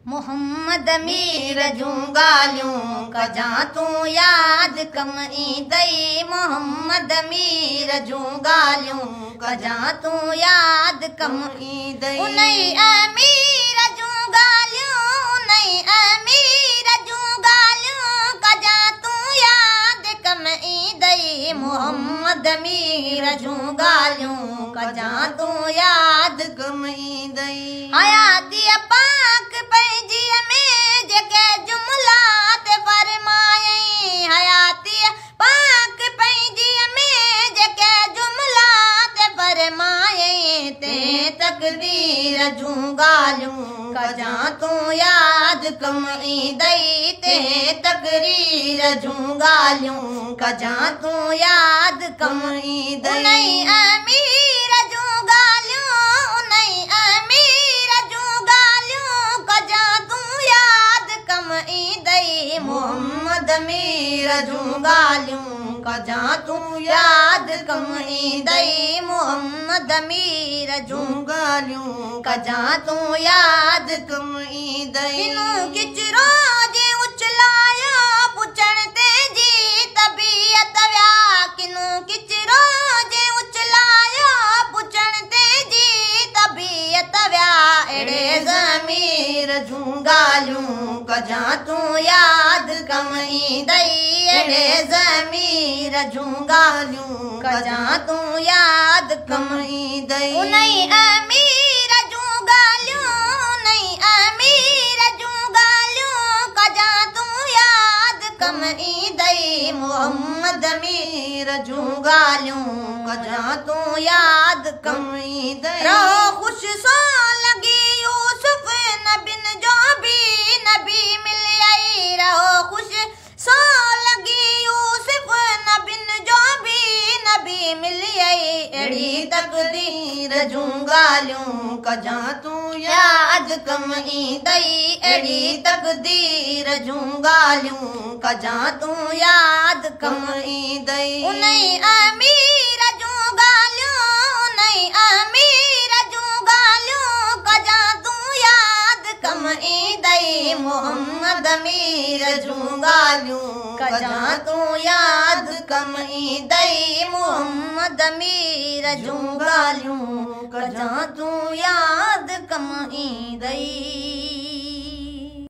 मोहम्मद मीर जूं ॻाल्हियूं कजां तूं यादि कम ईंदई। मोहम्मद मीर जूं ॻाल्हियूं कजां तूं यादि कम ईंदई। उन अमीर जूं ॻाल्हियूं, उन अमीर जूं ॻाल्हियूं कजां तूं यादि कम ईंदई। मोहम्मद मीर जूं ॻाल्हियूं कजां तूं यादि कम ईंदई। हयाती पाक पंहिंजीअ में जेके जुमला ते फरमायई। हयाती पाक पंहिंजीअ में जेके जुमला ते फरमायई। ते तकदीर जूं ॻाल्हियूं कजां तूं यादि कम ईंदई। ते तकरीर जूं ॻाल्हियूं कजां तूं यादि कम ईंदई। उन अमीर जूं ॻाल्हियूं, उन अमीर जूं ॻाल्हियूं कजां तूं यादि कम ईंदई। मोहम्मद मीर जूं ॻाल्हियूं कजां तूं यादि कम ईंदई। मोहम्मद मीर जूं ॻाल्हियूं कजां तूं यादि कम ईंदई। किनू किचरो जे उछलायो पुछण ते जी तबीयत विया। किनू किचरो जे उछलायो पुछण ते जी तबीयत विया। अहिड़े ज़मीर जूं ॻाल्हियूं कजां तूं यादि कम ईंदई। अहिड़े ज़मीर जूं ॻाल्हियूं कजां तूं यादि कम ईंदई। उन अमीर जूं ॻाल्हियूं, उन अमीर जूं ॻाल्हियूं कजां तूं यादि कम ईंदई। मोहम्मद मीर जूं ॻाल्हियूं कजां तूं यादि कम ईंदई। रहो ख़ुशि सो लॻी यूसुफ नबिन जो बि नबी मिलियई। रहो ख़ुशि सो लॻी यूसुफ नबिन जो बि नबी मिलियई। अहिड़ी तकदीर जूं ॻाल्हियूं कजां तूं यादि कम ईंदई। अहिड़ी तकदीर जूं ॻाल्हियूं कजां तूं यादि कम ईंदई। उन अमीर जूं ॻाल्हियूं, उन अमीर जूं ॻाल्हियूं कजां तूं यादि कम ईंदई। मोहम्मद मीर जूं ॻाल्हियूं कजां तूं यादि कम ईंदई। मोहम्मद मीर जूं ॻाल्हियूं कजां तूं यादि कम ईंदई।